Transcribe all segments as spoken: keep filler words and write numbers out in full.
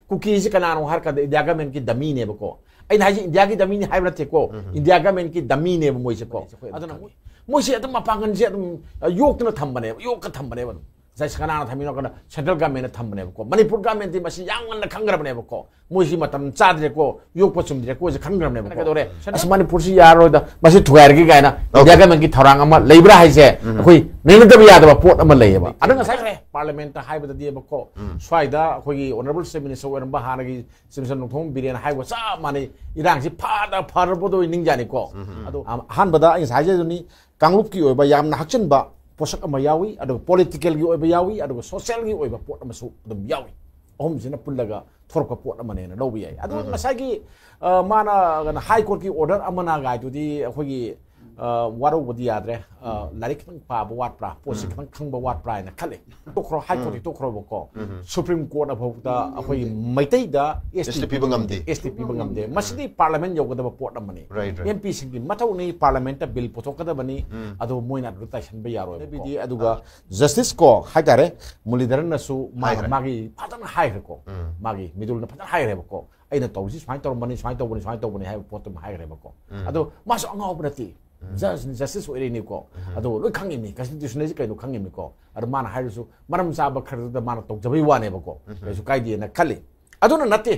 ꯀꯨꯀꯤꯁꯤ ꯀꯅꯥꯅꯣ ꯍꯥꯏꯔꯀꯥꯟꯗ ꯏꯟꯗꯤꯌꯥ ꯒꯃꯦꯟꯒꯤ ꯗꯃꯤꯅꯦꯕꯀꯣ꯫ ꯑꯩꯅ ꯍꯥꯏꯁꯦ ꯏꯟꯗꯤꯌꯥꯒꯤ ꯗꯃꯤꯅꯤ ꯍꯥꯏꯕ ꯅꯠꯇꯦꯀꯣ, ꯏꯟꯗꯤꯌꯥ ꯒꯃꯦꯟꯒꯤ ꯗꯃꯤꯅꯦꯕ ꯃꯣꯏꯁꯦꯀꯣ꯫ ꯑꯗꯨꯅ ꯃꯣꯏ- ꯃꯣꯏꯁꯦ ꯑꯗꯨꯝ ꯃꯄꯥꯡꯒꯜꯁꯦ ꯑꯗꯨꯝ ꯑ, ꯌꯣꯛꯇꯅ ꯊꯝꯕꯅꯦꯕ, ꯌꯣꯛꯀ ꯊꯝꯕꯅꯦꯕ ꯑꯗꯨꯝ꯫ ꯉꯁꯥꯏ ꯀꯅꯥꯅ ꯊꯝꯃꯤꯅꯣ ꯀꯥꯟꯗ ꯁꯦꯟꯇ꯭ꯔꯦꯜ ꯒꯃꯦꯟꯅ ꯊꯝꯕꯅꯦꯕꯀꯣ꯫ ꯃꯅꯤꯄꯨꯔ ꯒꯃꯦꯟꯗꯤ ꯃꯁꯤ ꯌꯥꯝ ꯉꯟꯅ ꯈꯪꯈ꯭ꯔꯕꯅꯦꯕꯀꯣ꯫ ꯃꯣꯏꯁꯤ ꯃꯇꯝ ꯆꯥꯗ꯭ꯔꯦꯀꯣ, ꯌꯣꯛꯄ ꯆꯨꯝꯗ꯭ꯔꯦꯀꯣ, ꯁꯤ ꯈꯪꯈ꯭ꯔꯕꯅꯦꯕꯀꯣ꯫ ꯀꯩꯗꯧꯔꯦ? ꯑꯁ, ꯃꯅꯤꯄꯨꯔꯁꯤ ꯌꯥꯔꯔꯣꯏꯗ, ꯃꯁꯤ ꯊꯨꯒꯥꯏꯔꯒꯦ ꯀꯥꯏꯅ ꯏꯟꯗꯤꯌꯥ ꯒꯃꯦꯟꯒꯤ ꯊꯧꯔꯥꯡ ꯑꯃ ꯂꯩꯕ꯭ꯔꯥ ꯍꯥꯏꯁꯦ ꯑꯩꯈꯣꯏ ꯅꯩꯅꯗꯕ ꯌꯥꯗꯕ ꯄꯣꯠ ꯑꯃ ꯂꯩꯌꯦꯕ꯫ ꯑꯗ ꯉꯁꯥꯏ ꯄꯥꯔꯂꯤꯌꯥꯃꯦꯟꯠꯇ ꯍꯥꯏꯕꯗꯗꯤꯕꯀꯣ, ꯁ꯭ꯋꯥꯏꯗ ꯑꯩꯈꯣꯏꯒꯤ ꯑꯣꯅꯔꯦꯕꯜ ꯆꯤꯐ ꯃꯤꯅꯤꯁꯇꯔ ꯑꯣꯏꯔꯝꯕ ꯍꯥꯟꯅꯒꯤ ꯆꯤꯐ ꯃꯤꯅꯤꯁꯇꯔ ꯅꯣꯡꯊꯣꯝꯕꯝ ꯕꯤꯔꯦꯟꯅ ꯍꯥꯏꯕ ꯆꯞ ꯃꯥꯟꯅꯩ꯫ ꯏꯔꯥꯡꯁꯤ ꯐꯥꯗ ꯐꯔꯕꯗꯣ ꯅꯤꯡꯖꯥꯅꯤꯀꯣ꯫ ꯑꯗꯣ ꯑꯍꯥꯟꯕꯗ ꯑꯩ ꯉꯁꯥꯏ ꯍꯥꯏꯖꯗꯨꯅꯤ, ꯀꯥꯡꯂꯨꯞꯀꯤ ꯑꯣꯏꯕ ꯌꯥꯝꯅ ꯍꯥꯛꯆꯤꯟꯕ ꯄꯣꯠꯁꯛ ꯑꯃ ꯌꯥꯎꯏ, ꯑꯗꯨꯒ ꯄꯣꯂꯤꯇꯤꯀꯦꯜꯒꯤ ꯑꯣꯏꯕ ꯌꯥꯎꯏ, ꯑꯗꯨꯒ ꯁꯣꯁꯤꯌꯦꯜꯒꯤ ꯑꯣꯏꯕ ꯄꯣꯠ ꯑꯃꯁꯨ ꯑꯗꯨꯝ ꯌꯥꯎꯏ꯫ ꯑꯍꯨꯝꯁꯤꯅ ꯄꯨꯜꯂꯒ ꯊꯣꯔꯛꯄ ꯄꯣꯠ ꯑꯃꯅꯦꯅ ꯂꯧꯕ ꯌꯥꯏ꯫ ꯑꯗꯨ ꯉꯁꯥꯏꯒꯤ, ꯑ, ꯃꯥꯅ ꯀꯩꯅꯣ, ꯍꯥꯏ ꯀꯣꯔꯠꯀꯤ ꯑꯣꯔꯗꯔ ꯑꯃꯅ ꯒꯥꯏꯗꯨꯗꯤ ꯑꯩꯈꯣꯏꯒꯤ, ꯑ, ꯋꯥꯔꯧꯕꯗꯤ ꯌꯥꯗ꯭ꯔꯦ꯫ ꯑ, ꯂꯥꯏꯔꯤꯛ ꯈꯤꯇꯪ ꯄꯥꯕ ꯋꯥꯠꯄ꯭ꯔꯥ, ꯄꯣꯠꯁꯦ ꯈꯤꯇꯪ ꯈꯪꯕ ꯋꯥꯠꯄ꯭ꯔꯥ ꯍꯥꯏꯅ ꯈꯜꯂꯤ꯫ ꯇꯣꯛꯈ꯭ꯔꯣ, ꯍꯥꯏ ꯀꯣꯔꯠꯇꯤ ꯇꯣꯛꯈ꯭ꯔꯣꯕꯀꯣ꯫ ꯁꯨꯄ꯭ꯔꯤꯝ ꯀꯣꯔꯠ ꯐꯥꯎꯗ ꯑꯩꯈꯣꯏꯒꯤ ꯃꯩꯇꯩꯗ ꯑꯦꯁ ꯇꯤ ꯄꯤꯕ ꯉꯝꯗꯦ꯫ ꯑꯦꯁ ꯇꯤ ꯄꯤꯕ ꯉꯝꯗꯦ꯫ ꯃꯁꯤꯗꯤ ꯄꯥꯔꯂꯤꯌꯥꯃꯦꯟꯠ ꯌꯧꯒꯗꯕ ꯄꯣꯠ ꯑꯃꯅꯤ꯫ Right, right. ꯑꯦꯝ ꯄꯤꯁꯤꯡꯒꯤ ꯃꯊꯧꯅꯤ, ꯄꯥꯔꯂꯤꯌꯥꯃꯦꯟꯠꯇ ꯕꯤꯜ ꯄꯨꯊꯣꯛꯀꯗꯕꯅꯤ꯫ ꯑꯗꯣ ꯃꯣꯏꯅ ꯑꯗꯨꯗ ꯇꯥꯏꯁꯟꯕ ꯌꯥꯔꯣꯏꯕꯀꯣ꯫ ꯑꯗꯨꯒ ꯖꯁꯇꯤꯁ ꯀꯣ ꯍꯥꯏꯇꯥꯔꯦ, ꯃꯨꯔꯂꯤꯙꯔꯟꯅꯁꯨ ꯃꯥꯅ ꯍꯥꯏꯈ꯭ꯔꯦ꯫ ꯃꯥꯒꯤ ꯐꯖꯅ ꯍꯥꯏꯈ꯭ꯔꯦꯀꯣ꯫ ꯃꯥꯒꯤ ꯃꯤꯗꯨꯜꯅ ꯐꯖꯅ ꯍꯥꯏꯈ꯭ꯔꯦꯕꯀꯣ꯫ ꯑꯩꯅ ꯇꯧꯔꯤꯁꯤ ꯁꯨꯃꯥꯏꯅ ꯇꯧꯔꯝꯕꯅꯤ, ꯁꯨꯃꯥꯏꯅ ꯇꯧꯕꯅꯤ, ꯁꯨꯃꯥꯏꯅ ꯇꯧꯕꯅꯤ ꯍꯥꯏꯕ ꯄꯣꯠꯇꯨ ꯑꯃ ꯍꯥꯏꯈ꯭ꯔꯦꯕꯀꯣ꯫ ꯑꯗꯣ ꯃꯥꯁꯨ ꯑꯉꯥꯎꯕ ꯅꯠꯇꯦ꯫ ꯖꯁꯅꯤ, ꯖꯁꯇꯤꯁ ꯑꯣꯏꯔꯛꯏꯅꯤꯀꯣ꯫ ꯑꯗꯣ ꯂꯣꯏ ꯈꯪꯉꯤꯅꯤ, ꯀꯟꯁꯇꯤꯇ꯭ꯌꯨꯁꯟ ꯍꯥꯏꯁꯤ ꯀꯩꯅꯣ ꯈꯪꯉꯤꯅꯤꯀꯣ꯫ ꯑꯗꯣ ꯃꯥꯅ ꯍꯥꯏꯔꯁꯨ ꯃꯔꯝ ꯆꯥꯕ ꯈꯔꯗꯨꯗ ꯃꯥꯅ ꯇꯧꯖꯕꯩ ꯋꯥꯅꯦꯕꯀꯣ꯫ ꯀꯩꯁꯨ ꯀꯥꯏꯗꯦꯅ ꯈꯜꯂꯤ꯫ ꯑꯗꯨꯅ ꯅꯠꯇꯦ,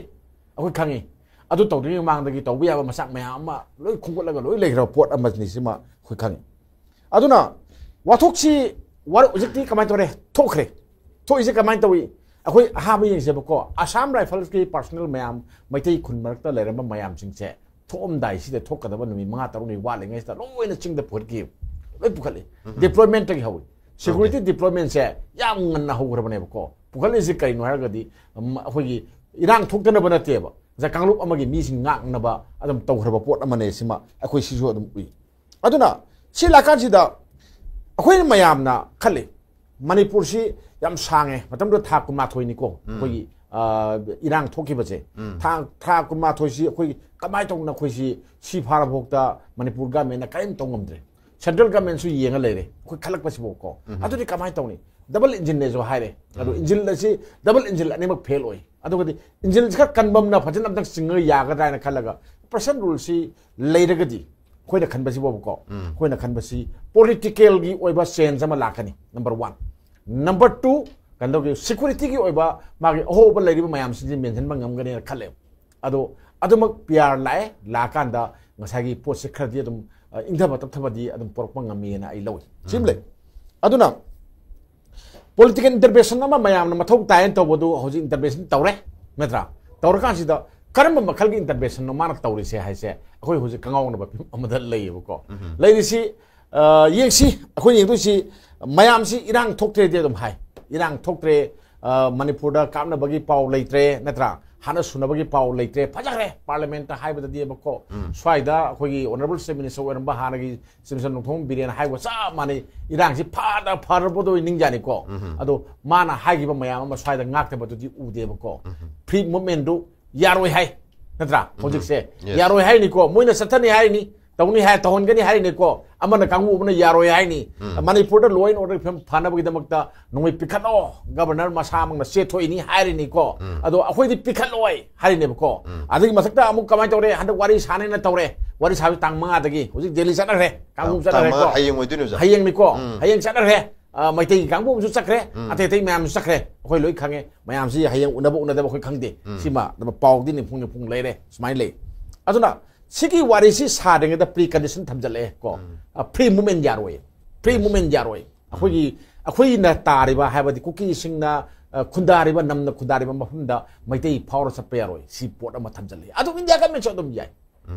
ꯑꯩꯈꯣꯏ ꯈꯪꯉꯤ꯫ ꯑꯗꯨ ꯇꯧꯗ꯭ꯔꯤꯉꯩ ꯃꯃꯥꯡꯗꯒꯤ ꯇꯧꯕ ꯌꯥꯕ ꯃꯆꯥꯛ ꯃꯌꯥꯝ ꯑꯃ ꯂꯣꯏ ꯈꯣꯝꯒꯠꯂꯒ ꯂꯣꯏ ꯂꯩꯈ꯭ꯔꯕ ꯄꯣꯠ ꯑꯃꯅꯤ ꯁꯤꯃ ꯑꯩꯈꯣꯏ ꯈꯪꯉꯤ꯫ ꯑꯗꯨꯅ ꯋꯥꯊꯣꯛꯁꯤ ꯋꯥꯔ-, ꯍꯧꯖꯤꯛꯇꯤ ꯀꯃꯥꯏꯅ ꯇꯧꯔꯦ? ꯊꯣꯛꯈ꯭ꯔꯦ꯫ ꯊꯣꯛꯏꯁꯦ ꯀꯃꯥꯏꯅ ꯇꯧꯏ? ꯑꯩꯈꯣꯏ ꯑꯍꯥꯟꯕ ꯌꯦꯡꯁꯦꯕꯀꯣ, ꯑꯁꯥꯝ ꯔꯥꯏꯐꯜꯁꯀꯤ ꯄꯥꯔꯁꯣꯅꯦꯜ ꯃꯌꯥꯝ, ꯃꯩꯇꯩ ꯈꯨꯟ ꯃꯔꯛꯇ ꯂꯩꯔꯝꯕ ꯃꯌꯥꯝꯁꯤꯡꯁꯦ ꯊꯣꯛꯑꯝꯗꯥꯏꯁꯤꯗ ꯊꯣꯛꯀꯗꯕ ꯅꯨꯃꯤꯠ ꯃꯉꯥ ꯇꯔꯨꯛꯅꯤ ꯋꯥꯠꯂꯤꯉꯩꯁꯤꯗ ꯂꯣꯏꯅ ꯆꯤꯡꯗ ꯄꯨꯈꯠꯈꯤ, ꯂꯣꯏ ꯄꯨꯈꯠꯂꯤ꯫ ꯗꯤꯄ꯭ꯂꯣꯏꯃꯦꯟꯠꯇꯒꯤ ꯍꯧꯏ꯫ ꯁꯦꯀ꯭ꯌꯨꯔꯤꯇꯤ ꯗꯤꯄ꯭ꯂꯣꯏꯃꯦꯟꯠꯁꯦ ꯌꯥꯝ ꯉꯟꯅ ꯍꯧꯈ꯭ꯔꯕꯅꯦꯕꯀꯣ꯫ ꯄꯨꯈꯠꯂꯤꯁꯤ ꯀꯔꯤꯅꯣ ꯍꯥꯏꯔꯒꯗꯤ, ꯎꯝ, ꯑꯩꯈꯣꯏꯒꯤ ꯏꯔꯥꯡ ꯊꯣꯛꯇꯅꯕ ꯅꯠꯇꯦꯕ, ꯉꯁꯥꯏ ꯀꯥꯡꯂꯨꯞ ꯑꯃꯒꯤ ꯃꯤꯁꯤꯡ ꯉꯥꯛꯅꯕ ꯑꯗꯨꯝ ꯇꯧꯈ꯭ꯔꯕ ꯄꯣꯠ ꯑꯃꯅꯦ꯫ ꯁꯤꯃ ꯑꯩꯈꯣꯏ ꯁꯤꯁꯨ ꯑꯗꯨꯝ ꯎꯏ꯫ ꯑꯗꯨꯅ ꯁꯤ ꯂꯥꯛꯀꯥꯟꯁꯤꯗ ꯑꯩꯈꯣꯏꯅ ꯃꯌꯥꯝꯅ ꯈꯜꯂꯤ, ꯃꯅꯤꯄꯨꯔꯁꯤ ꯌꯥꯝ ꯁꯥꯡꯉꯦ, ꯃꯇꯝꯗꯨꯗ ꯊꯥ ꯀꯨꯟꯃꯥꯊꯣꯏꯅꯤꯀꯣ ꯑꯩꯈꯣꯏꯒꯤ, ꯑ, ꯏꯔꯥꯡ ꯊꯣꯛꯈꯤꯕꯁꯦ꯫ ꯊꯥ, ꯊꯥ ꯀꯨꯟꯃꯥꯊꯣꯏꯁꯤ ꯑꯩꯈꯣꯏꯒꯤ ꯀꯃꯥꯏꯅ ꯇꯧꯗꯅ ꯑꯩꯈꯣꯏꯁꯤ ꯁꯤ ꯐꯥꯔꯐꯥꯎꯗ ꯃꯅꯤꯄꯨꯔ ꯒꯃꯦꯟꯅ ꯀꯔꯤꯝ ꯇꯧ ꯉꯝꯗ꯭ꯔꯦ, ꯁꯦꯟꯇ꯭ꯔꯦꯜ ꯒꯃꯦꯟꯁꯨ ꯌꯦꯡꯉ ꯂꯩꯔꯦ, ꯑꯩꯈꯣꯏ ꯈꯜꯂꯛꯄꯁꯤꯐꯥꯎꯀꯣ꯫ ꯑꯗꯨꯗꯤ ꯀꯃꯥꯏꯅ ꯇꯧꯅꯤ? ꯗꯕꯜ ꯏꯟꯖꯤꯟꯅꯦꯁꯨ ꯍꯥꯏꯔꯦ꯫ ꯑꯗꯣ ꯏꯟꯖꯤꯟ ꯑꯁꯤ ꯗꯕꯜ ꯏꯟꯖꯤꯟ ꯑꯅꯤꯃꯛ ꯐꯦꯜ ꯑꯣꯏ꯫ ꯑꯗꯨꯒꯗꯤ ꯏꯟꯖꯤꯟꯁꯤ ꯈꯔ ꯀꯟꯕ ꯑꯃꯅ ꯐꯖꯅ ꯑꯝꯇꯪ ꯆꯤꯡꯉꯒ ꯌꯥꯒꯗ꯭ꯔꯥ ꯍꯥꯏꯅ ꯈꯜꯂꯒ, ꯄ꯭ꯔꯦꯁꯟ ꯔꯨꯜꯁꯤ ꯂꯩꯔꯒꯗꯤ ꯑꯩꯈꯣꯏꯅ ꯈꯟꯕꯁꯤꯕꯨꯕꯀꯣ, ꯑꯩꯈꯣꯏꯅ ꯈꯟꯕꯁꯤ ꯄꯣꯂꯤꯇꯤꯀꯦꯜꯒꯤ ꯑꯣꯏꯕ ꯆꯦꯟꯖ ꯑꯃ ꯂꯥꯛꯀꯅꯤ, ꯅꯝꯕꯔ ꯋꯥꯟ꯫ ꯅꯝꯕꯔ ꯇꯨ, ꯀꯩꯅꯣꯒꯤ ꯁꯦꯀ꯭ꯌꯨꯔꯤꯇꯤꯒꯤ ꯑꯣꯏꯕ ꯃꯥꯒꯤ ꯑꯍꯣꯕ ꯂꯩꯔꯤꯕ ꯃꯌꯥꯝꯁꯤꯡꯁꯤ ꯃꯦꯟꯁꯤꯟꯕ ꯉꯝꯒꯅꯤꯅ ꯈꯜꯂꯦꯕ꯫ ꯑꯗꯣ ꯑꯗꯨꯃꯛ ꯄꯤ ꯑꯥꯔ ꯂꯥꯛꯑꯦ, ꯂꯥꯛꯑꯀꯥꯟꯗ ꯉꯁꯥꯏꯒꯤ ꯄꯣꯠꯁꯦ ꯈꯔꯗꯤ ꯑꯗꯨꯝ, ꯑ, ꯏꯪꯊꯕ ꯇꯞꯊꯕꯗꯤ ꯑꯗꯨꯝ ꯄꯨꯔꯛꯄ ꯉꯝꯃꯤꯅ ꯑꯩ ꯂꯧꯏ꯫ ꯁꯤꯃ ꯂꯩ꯫ ꯑꯗꯨꯅ ꯄꯣꯂꯤꯇꯤꯀꯦꯜ ꯏꯟꯇꯔꯚꯦꯟꯁꯟ ꯑꯃ ꯃꯌꯥꯝꯅ ꯃꯊꯧ ꯇꯥꯏꯅ ꯇꯧꯕꯗꯨ ꯍꯧꯖꯤꯛ ꯏꯟꯇꯔꯚꯦꯟꯁꯟ ꯇꯧꯔꯦ, ꯅꯠꯇ꯭ꯔꯥ? ꯇꯧꯔꯀꯥꯟꯁꯤꯗ ꯀꯔꯝꯕ ꯃꯈꯜꯒꯤ ꯏꯟꯇꯔꯚꯦꯟꯁꯟꯅꯣ ꯃꯥꯅ ꯇꯧꯔꯤꯁꯦ ꯍꯥꯏꯁꯦ ꯑꯩꯈꯣꯏ ꯍꯧꯖꯤꯛ ꯀꯉꯥꯎꯅꯕ ꯐꯤꯕꯝ ꯑꯃꯗ ꯂꯩꯌꯦꯕꯀꯣ꯫ ꯂꯩꯔꯤꯁꯤ, ꯑ, ꯌꯦꯡꯁꯤ, ꯑꯩꯈꯣꯏꯅ ꯌꯦꯡꯗꯣꯏꯁꯤ ꯃꯌꯥꯝꯁꯤ ꯏꯔꯥꯡ ꯊꯣꯛꯇ꯭ꯔꯦꯗꯤ ꯑꯗꯨꯝ ꯍꯥꯏ꯫ ꯏꯔꯥꯡ ꯊꯣꯛꯇ꯭ꯔꯦ, ꯑ, ꯃꯅꯤꯄꯨꯔꯗ ꯀꯥꯞꯅꯕꯒꯤ ꯄꯥꯎ ꯂꯩꯇ꯭ꯔꯦ, ꯅꯠꯇ꯭ꯔꯥ? ꯍꯥꯠꯅ ꯁꯨꯅꯕꯒꯤ ꯄꯥꯎ ꯂꯩꯇ꯭ꯔꯦ, ꯐꯖꯈ꯭ꯔꯦ꯫ ꯄꯥꯔꯂꯤꯌꯥꯃꯦꯟꯠꯇ ꯍꯥꯏꯕꯗꯗꯤꯕꯀꯣ, ꯁ꯭ꯋꯥꯏꯗ ꯑꯩꯈꯣꯏꯒꯤ ꯑꯣꯅꯔꯦꯕꯜ ꯆꯤꯐ ꯃꯤꯅꯤꯁꯇꯔ ꯑꯣꯏꯔꯝꯕ ꯍꯥꯟꯅꯒꯤ ꯆꯤꯐ ꯃꯤꯅꯤꯁꯇꯔ ꯅꯣꯡꯊꯣꯝꯕꯝ ꯕꯤꯔꯦꯟ ꯍꯥꯏꯕ ꯆꯞ ꯃꯥꯟꯅꯩ, ꯏꯔꯥꯡꯁꯤ ꯐꯥꯗ ꯐꯔꯕꯗꯣ ꯅꯤꯡꯖꯥꯅꯤꯀꯣ꯫ ꯑꯗꯣ ꯃꯥꯅ ꯍꯥꯏꯈꯤꯕ ꯃꯌꯥꯝ ꯑꯃ ꯁ꯭ꯋꯥꯏꯗ ꯉꯥꯛꯇꯕꯗꯨꯗꯤ ꯎꯗꯦꯕꯀꯣ꯫ ꯐ꯭ꯔꯤ ꯃꯨꯚꯃꯦꯟꯠꯗꯨ ꯌꯥꯔꯣꯏ ꯍꯥꯏ, ꯅꯠꯇ꯭ꯔꯥ? ꯍꯧꯖꯤꯛꯁꯦ ꯌꯥꯔꯣꯏ ꯍꯥꯏꯅꯤꯀꯣ, ꯃꯣꯏꯅ ꯆꯠꯊꯅꯤ ꯍꯥꯏꯔꯤꯅꯤ, ꯇꯧꯅꯤ ꯍꯥꯏ, ꯇꯧꯍꯟꯒꯅꯤ ꯍꯥꯏꯔꯤꯅꯤꯀꯣ꯫ ꯑꯃꯅ, ꯀꯥꯡꯕꯨ ꯑꯃꯅ ꯌꯥꯔꯣꯏ ꯍꯥꯏꯅꯤ꯫ ꯃꯅꯤꯄꯨꯔꯗ law and order ꯐꯤꯕꯝ ꯐꯅꯕꯒꯤꯗꯃꯛꯇ ꯅꯣꯡꯃꯩ ꯄꯤꯈꯠꯂꯣ, ꯒꯕꯔꯅꯔ ꯃꯁꯥꯃꯛꯅ ꯆꯦꯊꯣꯛꯏꯅꯤ ꯍꯥꯏꯔꯤꯅꯤꯀꯣ꯫ ꯑꯗꯣ ꯑꯩꯈꯣꯏꯗꯤ ꯄꯤꯈꯠꯂꯣꯏ ꯍꯥꯏꯔꯤꯅꯦꯕꯀꯣ꯫ ꯑꯗꯨꯒꯤ ꯃꯊꯛꯇ ꯑꯃꯨꯛ ꯀꯃꯥꯏꯅ ꯇꯧꯔꯦ? ꯍꯟꯗꯛ ꯋꯥꯔꯤ ꯁꯥꯅꯦꯅ ꯇꯧꯔꯦ, ꯋꯥꯔꯤ ꯁꯥꯕꯁꯤ ꯇꯥꯡ ꯃꯉꯥꯗꯒꯤ ꯍꯧꯖꯤꯛ ꯗꯦꯜꯂꯤ ꯆꯠꯅꯈ꯭ꯔꯦ, ꯀꯥꯡꯕꯨ ꯇꯥꯡ ꯆꯠꯅꯈ꯭ꯔꯦꯀꯣ꯫ ꯃꯉꯥ ꯍꯌꯦꯡ ꯑꯣꯏꯗꯣꯏꯅꯦ, ꯑꯣꯖꯥ꯫ ꯍꯌꯦꯡꯅꯤꯀꯣ꯫ ꯍꯌꯦꯡ ꯆꯠꯅꯈ꯭ꯔꯦ꯫ ꯑ, ꯃꯩꯇꯩꯒꯤ ꯀꯥꯡꯕꯨ ꯑꯃꯁꯨ ꯆꯠꯈ꯭ꯔꯦ, ꯑꯇꯩ ꯑꯇꯩ ꯃꯌꯥꯝꯁꯨ ꯆꯠꯈ꯭ꯔꯦ꯫ ꯑꯩꯈꯣꯏ ꯂꯣꯏ ꯈꯪꯉꯦ꯫ ꯃꯌꯥꯝꯁꯤ ꯍꯌꯦꯡ ꯎꯅꯕ ꯎꯅꯗꯕ ꯑꯩꯈꯣꯏ ꯈꯪꯗꯦ꯫ ꯁꯤꯃ ꯑꯗꯨꯝ ꯄꯥꯎꯗꯤ ꯅꯤꯡꯐꯨꯡ ꯅꯤꯡꯐꯨꯡ ꯂꯩꯔꯦ꯫ ꯁꯨꯃꯥꯏꯅ ꯂꯩ꯫ ꯑꯗꯨꯅ ꯁꯤꯒꯤ ꯋꯥꯔꯤꯁꯤ ꯁꯥꯗ꯭ꯔꯤꯉꯩꯗ ꯄ꯭ꯔꯤ ꯀꯟꯗꯤꯁꯟ ꯊꯝꯖꯜꯂꯛꯑꯦ ꯀꯣ꯫ ꯐ꯭ꯔꯤ ꯃꯨꯚꯃꯦꯟꯠ ꯌꯥꯔꯣꯏ꯫ ꯐ꯭ꯔꯤ ꯃꯨꯚꯃꯦꯟꯠ ꯌꯥꯔꯣꯏ꯫ ꯑꯩꯈꯣꯏꯒꯤ, ꯑꯩꯈꯣꯏꯅ ꯇꯥꯔꯤꯕ ꯍꯥꯏꯕꯗꯤ ꯀꯨꯀꯤꯁꯤꯡꯅ, ꯑ, ꯈꯨꯟꯗꯥꯔꯤꯕ, ꯅꯝꯅ ꯈꯨꯟꯗꯥꯔꯤꯕ ꯃꯐꯝꯗ ꯃꯩꯇꯩ ꯐꯥꯎꯔ ꯆꯠꯄ ꯌꯥꯔꯣꯏ꯫ ꯁꯤ ꯄꯣꯠ ꯑꯃ ꯊꯝꯖꯜꯂꯛꯑꯦ꯫ ꯑꯗꯨ ꯏꯟꯗꯤꯌꯥ ꯒꯃꯦꯟꯁꯨ ꯑꯗꯨꯝ ꯌꯥꯏ꯫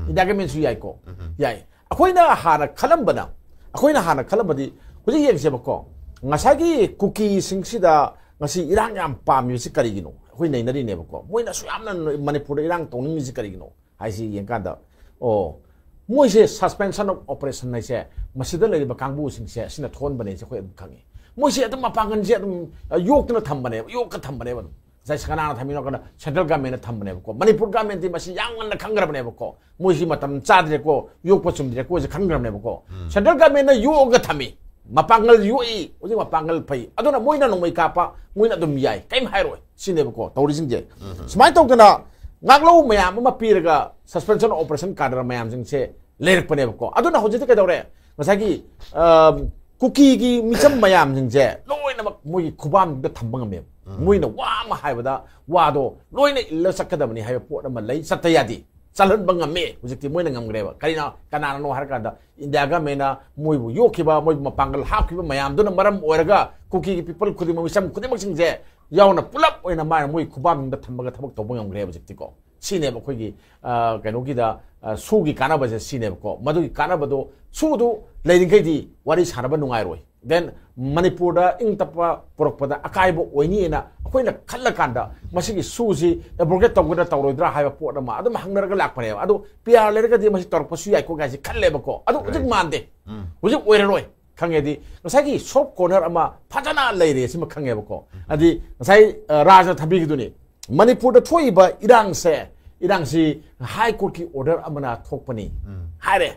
ꯏꯟꯗꯤꯌꯥ ꯒꯃꯦꯟꯁꯨ ꯌꯥꯏꯀꯣ꯫ ꯌꯥꯏ꯫ ꯑꯩꯈꯣꯏꯅ ꯍꯥꯟꯅ ꯈꯜꯂꯝꯕꯅ, ꯑꯩꯈꯣꯏꯅ ꯍꯥꯟꯅ ꯈꯜꯂꯝꯕꯗꯤ, ꯍꯧꯖꯤꯛ ꯌꯦꯡꯁꯦꯕꯀꯣ, ꯉꯁꯥꯏꯒꯤ ꯀꯨꯀꯤꯁꯤꯡꯁꯤꯗ ꯉꯁꯤ ꯏꯔꯥꯡ ꯌꯥꯝ ꯄꯥꯝꯃꯤꯕꯁꯤ ꯀꯔꯤꯒꯤꯅꯣ? ꯑꯩꯈꯣꯏ ꯅꯩꯅꯔꯤꯅꯦꯕꯀꯣ꯫ ꯃꯣꯏꯅ ꯑꯁꯨꯛ ꯌꯥꯝꯅ ꯃꯅꯤꯄꯨꯔꯗ ꯏꯔꯥꯡ ꯇꯧꯅꯤꯡꯉꯤꯁꯤ ꯀꯔꯤꯒꯤꯅꯣ ꯍꯥꯏꯁꯤ ꯌꯦꯡꯀꯥꯟꯗ, ꯑꯣ, ꯃꯣꯏꯁꯦ suspension of operation ꯍꯥꯏꯁꯦ ꯃꯁꯤꯗ ꯂꯩꯔꯤꯕ ꯀꯥꯡꯕꯨꯁꯤꯡꯁꯦ ꯑꯁꯤꯅ ꯊꯣꯛꯍꯟꯕꯅꯦ ꯁꯦ ꯑꯩꯈꯣꯏ ꯑꯗꯨꯝ ꯈꯪꯉꯤ꯫ ꯃꯣꯏꯁꯦ ꯑꯗꯨꯝ ꯃꯄꯥꯡꯒꯜꯁꯦ ꯑꯗꯨꯝ, ꯑ, ꯌꯣꯛꯇꯅ ꯊꯝꯕꯅꯦꯕ, ꯌꯣꯛꯀ ꯊꯝꯕꯅꯦꯕ ꯑꯗꯨꯝ꯫ ꯉꯁꯥꯏ ꯀꯅꯥꯅ ꯊꯝꯃꯤꯅꯣ ꯀꯥꯟꯗ ꯁꯦꯟꯇ꯭ꯔꯦꯜ ꯒꯃꯦꯟꯅ ꯊꯝꯕꯅꯦꯕꯀꯣ꯫ ꯃꯅꯤꯄꯨꯔ ꯒꯃꯦꯟꯗꯤ ꯃꯁꯤ ꯌꯥꯝ ꯉꯟꯅ ꯈꯪꯈ꯭ꯔꯕꯅꯦꯕꯀꯣ꯫ ꯃꯣꯏꯁꯤ ꯃꯇꯝ ꯆꯥꯗ꯭ꯔꯦꯀꯣ, ꯌꯣꯛꯄ ꯆꯨꯝꯗ꯭ꯔꯦꯀꯣ ꯁꯤ ꯈꯪꯈ꯭ꯔꯕꯅꯦꯕꯀꯣ꯫ ꯁꯦꯟꯇ꯭ꯔꯦꯜ ꯒꯃꯦꯟꯅ ꯌꯣꯛꯑꯒ ꯊꯝꯃꯤ꯫ ꯃꯄꯥꯡꯒꯜ ꯌꯣꯛꯏ, ꯍꯧꯖꯤꯛ ꯃꯄꯥꯡꯒꯜ ꯐꯩ, ꯑꯗꯨꯅ ꯃꯣꯏꯅ ꯅꯣꯡꯃꯩ ꯀꯥꯞꯄ, ꯃꯣꯏꯅ ꯑꯗꯨꯝ ꯌꯥꯏ, ꯀꯔꯤꯝ ꯍꯥꯏꯔꯣꯏ ꯁꯤꯅꯦꯕꯀꯣ ꯇꯧꯔꯤꯁꯤꯡꯁꯦ꯫ ꯁꯨꯃꯥꯏꯅ ꯇꯧꯗꯅ ꯉꯥꯛꯂꯧ ꯃꯌꯥꯝ ꯑꯃ ꯄꯤꯔꯒ suspension of operation ꯀꯥꯗ꯭ꯔ ꯃꯌꯥꯝꯁꯤꯡꯁꯦ ꯂꯩꯔꯛꯄꯅꯦꯕꯀꯣ꯫ ꯑꯗꯨꯅ ꯍꯧꯖꯤꯛꯇꯤ ꯀꯩꯗꯧꯔꯦ? ꯉꯁꯥꯏꯒꯤ ꯑ, ꯀꯨꯀꯤꯒꯤ ꯃꯤꯆꯝ ꯃꯌꯥꯝꯁꯤꯡꯁꯦ ꯂꯣꯏꯅꯃꯛ ꯃꯣꯏꯒꯤ ꯈꯨꯕꯥꯝꯗ ꯊꯝꯕ ꯉꯝꯃꯦꯕ꯫ ꯃꯣꯏꯅ ꯋꯥ ꯑꯃ ꯍꯥꯏꯕꯗ ꯋꯥꯗꯣ ꯂꯣꯏꯅ ꯏꯜꯂ ꯆꯠꯀꯗꯕꯅꯤ ꯍꯥꯏꯕ ꯄꯣꯠ ꯑꯃ ꯂꯩ, ꯆꯠꯇ ꯌꯥꯗꯦ꯫ ꯆꯠꯍꯟꯕ ꯉꯝꯃꯦ꯫ ꯍꯧꯖꯤꯛꯇꯤ ꯃꯣꯏꯅ ꯉꯝꯈ꯭ꯔꯦꯕ꯫ ꯀꯔꯤꯅꯣ, ꯀꯅꯥꯅꯅꯣ ꯍꯥꯏꯔꯀꯥꯟꯗ ꯏꯟꯗꯤꯌꯥ ꯒꯃꯦꯟꯅ ꯃꯣꯏꯕꯨ ꯌꯣꯛꯈꯤꯕ, ꯃꯣꯏꯕꯨ ꯃꯄꯥꯡꯒꯜ ꯍꯥꯞꯈꯤꯕ ꯃꯌꯥꯝꯗꯨꯅ ꯃꯔꯝ ꯑꯣꯏꯔꯒ ꯀꯨꯀꯤꯒꯤ people ꯈꯨꯗꯤꯡꯃꯛ, ꯃꯤꯆꯝ ꯈꯨꯗꯤꯡꯃꯛꯁꯤꯡꯁꯦ ꯌꯥꯎꯅ ꯄꯨꯂꯞ ꯑꯣꯏꯅ ꯃꯥꯅ ꯃꯣꯏ ꯈꯨꯕꯥꯝꯗ ꯊꯝꯃꯒ ꯊꯕꯛ ꯇꯧꯕ ꯉꯝꯈ꯭ꯔꯦ ꯍꯧꯖꯤꯛꯇꯤꯀꯣ꯫ ꯁꯤꯅꯦꯕ ꯑꯩꯈꯣꯏꯒꯤ, ꯑ, ꯀꯩꯅꯣꯒꯤꯗ, ꯑ, ꯁꯨꯒꯤ ꯀꯥꯟꯅꯕꯁꯦ ꯁꯤꯅꯦꯕꯀꯣ꯫ ꯃꯗꯨꯒꯤ ꯀꯥꯟꯅꯕꯗꯣ, ꯁꯨꯗꯨ ꯂꯩꯔꯤꯈꯩꯗꯤ ꯋꯥꯔꯤ ꯁꯥꯟꯅꯕ ꯅꯨꯡꯉꯥꯏꯔꯣꯏ꯫ Then ꯃꯅꯤꯄꯨꯔꯗ ꯏꯪ ꯇꯞꯄ ꯄꯨꯔꯛꯄꯗ ꯑꯀꯥꯏꯕ ꯑꯣꯏꯅꯤꯅ ꯑꯩꯈꯣꯏꯅ ꯈꯜꯂꯀꯥꯟꯗ ꯃꯁꯤꯒꯤ ꯁꯨꯁꯤ abrogate ꯇꯧꯒꯗ꯭ꯔꯥ ꯇꯧꯔꯣꯏꯗ꯭ꯔꯥ ꯍꯥꯏꯕ ꯄꯣꯠ ꯑꯃ ꯑꯗꯨꯝ ꯍꯪꯅꯔꯒ ꯂꯥꯛꯄꯅꯦꯕ꯫ ꯑꯗꯣ P R ꯂꯩꯔꯒꯗꯤ ꯃꯁꯤ ꯇꯧꯔꯛꯄꯁꯨ ꯌꯥꯏꯀꯣ ꯀꯥꯏꯁꯤ ꯈꯜꯂꯦꯕꯀꯣ꯫ ꯑꯗꯣ ꯍꯧꯖꯤꯛ ꯃꯥꯟꯗꯦ꯫ ꯍꯧꯖꯤꯛ ꯑꯣꯏꯔꯔꯣꯏ꯫ ꯈꯪꯉꯦꯗꯤ ꯉꯁꯥꯏꯒꯤ soft corner ꯑꯃ ꯐꯖꯅ ꯂꯩꯔꯦ ꯁꯤꯃ ꯈꯪꯉꯦꯕꯀꯣ꯫ ꯑꯗꯤ ꯉꯁꯥꯏ, ꯑ, ꯔꯥꯖꯅ ꯊꯝꯕꯤꯈꯤꯗꯨꯅꯤ꯫ ꯃꯅꯤꯄꯨꯔꯗ ꯊꯣꯛꯏꯕ ꯏꯔꯥꯡꯁꯦ, ꯏꯔꯥꯡꯁꯤ High Courtꯀꯤ order ꯑꯃꯅ ꯊꯣꯛꯄꯅꯤ ꯍꯥꯏꯔꯦ꯫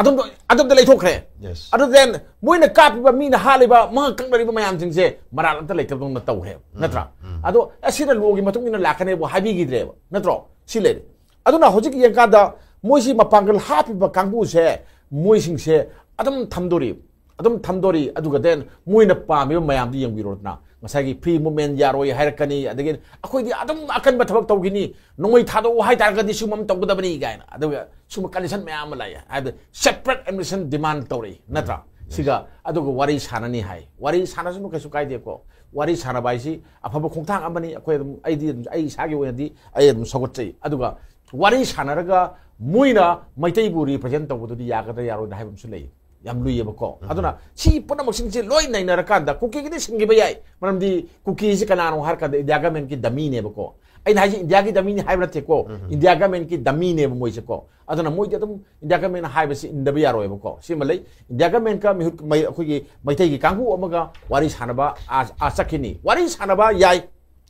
ꯑꯗꯣꯝꯗ, ꯑꯗꯣꯝꯗ ꯂꯩꯊꯣꯛꯈ꯭ꯔꯦ꯫ Yes. ꯑꯗꯨ then ꯃꯣꯏꯅ ꯀꯥꯞꯄꯤꯕ, ꯃꯤꯅ ꯍꯥꯠꯂꯤꯕ, ꯃꯉꯛ ꯀꯛꯅꯔꯤꯕ ꯃꯌꯥꯝꯁꯤꯡꯁꯦ ꯃꯔꯥꯜ ꯑꯝꯇ ꯂꯩꯇꯕꯗꯧꯅ ꯇꯧꯈ꯭ꯔꯦꯕ, ꯅꯠꯇ꯭ꯔꯥ? ꯑꯗꯣ ꯑꯁꯤꯅ lawꯒꯤ ꯃꯇꯨꯡ ꯏꯟꯅ ꯂꯥꯛꯀꯅꯦꯕꯨ ꯍꯥꯏꯕꯤꯈꯤꯗ꯭ꯔꯦꯕ, ꯅꯠꯇ꯭ꯔꯣ? ꯁꯤ ꯂꯩꯔꯦ꯫ ꯑꯗꯨꯅ ꯍꯧꯖꯤꯛ ꯌꯦꯡꯀꯥꯟꯗ ꯃꯣꯏꯁꯤ ꯃꯄꯥꯡꯒꯜ ꯍꯥꯞꯄꯤꯕ ꯀꯥꯡꯕꯨꯁꯦ, ꯃꯣꯏꯁꯤꯡꯁꯦ ꯑꯗꯨꯝ ꯊꯝꯗꯣꯔꯤ, ꯑꯗꯨꯝ ꯊꯝꯗꯣꯔꯤ꯫ ꯑꯗꯨꯒ then ꯃꯣꯏꯅ ꯄꯥꯝꯃꯤꯕ ꯃꯌꯥꯝꯗꯨ ꯌꯦꯡꯕꯤꯔꯣꯗꯅ꯫ ꯉꯁꯥꯏꯒꯤ free movement ꯌꯥꯔꯣꯏ ꯍꯥꯏꯔꯛꯀꯅꯤ, ꯑꯗꯒꯤ ꯑꯩꯈꯣꯏꯗꯤ ꯑꯗꯨꯝ ꯑꯀꯟꯕ ꯊꯕꯛ ꯇꯧꯈꯤꯅꯤ, ꯅꯣꯡꯃꯩ ꯊꯥꯗꯣꯛꯑꯣ ꯍꯥꯏꯇꯥꯔꯒꯗꯤ ꯁꯤꯒꯨꯝꯕ ꯑꯃ ꯇꯧꯒꯗꯕꯅꯤ ꯀꯥꯏꯅ꯫ ꯑꯗꯨꯒ ꯁꯤꯒꯨꯝꯕ condition ꯃꯌꯥꯝ ꯑꯃ ꯂꯥꯛꯑꯦ꯫ ꯍꯥꯏꯕꯗꯤ separate administration demand ꯇꯧꯔꯛꯏ, ꯅꯠꯇ꯭ꯔꯥ? ꯁꯤꯒ ꯑꯗꯨꯒ ꯋꯥꯔꯤ ꯁꯥꯟꯅꯅꯤ ꯍꯥꯏ꯫ ꯋꯥꯔꯤ ꯁꯥꯟꯅꯁꯅꯨ, ꯀꯩꯁꯨ ꯀꯥꯏꯗꯦꯀꯣ꯫ ꯋꯥꯔꯤ ꯁꯥꯟꯅꯕ ꯍꯥꯏꯁꯤ ꯑꯐꯕ ꯈꯣꯡꯊꯥꯡ ꯑꯃꯅꯤ꯫ ꯑꯩꯈꯣꯏ ꯑꯗꯨꯝ, ꯑꯩꯗꯤ ꯑꯗꯨꯝ, ꯑꯩ ꯏꯁꯥꯒꯤ ꯑꯣꯏꯅꯗꯤ ꯑꯩ ꯑꯗꯨꯝ ꯁꯧꯒꯠꯆꯩ꯫ ꯑꯗꯨꯒ ꯋꯥꯔꯤ ꯁꯥꯟꯅꯔꯒ ꯃꯣꯏꯅ ꯃꯩꯇꯩꯕꯨ represent ꯇꯧꯕꯗꯨꯗꯤ ꯌꯥꯒꯗ꯭ꯔꯥ ꯌꯥꯔꯣꯏꯗ꯭ꯔꯥ ꯍꯥꯏꯕ ꯑꯃꯁꯨ ꯂꯩ꯫ ꯌꯥꯝ ꯂꯨꯏꯌꯦꯕꯀꯣ꯫ ꯑꯗꯨꯅ ꯁꯤ ꯄꯨꯝꯅꯃꯛꯁꯤꯡꯁꯦ ꯂꯣꯏ ꯅꯩꯅꯔꯀꯥꯟꯗ ꯀꯨꯀꯤꯒꯤꯗꯤ ꯁꯤꯡꯈꯤꯕ ꯌꯥꯏ, ꯃꯔꯝꯗꯤ ꯀꯨꯀꯤꯁꯤ ꯀꯅꯥꯅꯣ ꯍꯥꯏꯔꯀꯥꯟꯗ ꯏꯟꯗꯤꯌꯥ ꯒꯃꯦꯟꯒꯤ dummyꯅꯦꯕꯀꯣ꯫ ꯑꯩꯅ ꯍꯥꯏꯁꯦ ꯏꯟꯗꯤꯌꯥꯒꯤ dummyꯅꯤ ꯍꯥꯏꯕ ꯅꯠꯇꯦꯀꯣ, ꯏꯟꯗꯤꯌꯥ ꯒꯃꯦꯟꯒꯤ dummyꯅꯦꯕ ꯃꯣꯏꯁꯦꯀꯣ꯫ ꯑꯗꯨꯅ ꯃꯣꯏꯗꯤ ꯑꯗꯨꯝ ꯏꯟꯗꯤꯌꯥ ꯒꯃꯦꯟꯅ ꯍꯥꯏꯕꯁꯤ ꯏꯟꯗꯕ ꯌꯥꯔꯣꯏꯕꯀꯣ꯫ ꯁꯤꯃ ꯂꯩ, ꯏꯟꯗꯤꯌꯥ ꯒꯃꯦꯟꯒ ꯃꯤꯍꯨꯠ, ꯃꯩ-, ꯑꯩꯈꯣꯏꯒꯤ ꯃꯩꯇꯩꯒꯤ ꯀꯥꯡꯕꯨ ꯑꯃꯒ ꯋꯥꯔꯤ ꯁꯥꯟꯅꯕ ꯑꯥ, ꯑꯥ ꯆꯠꯈꯤꯅꯤ꯫ ꯋꯥꯔꯤ ꯁꯥꯟꯅꯕ ꯌꯥꯏ,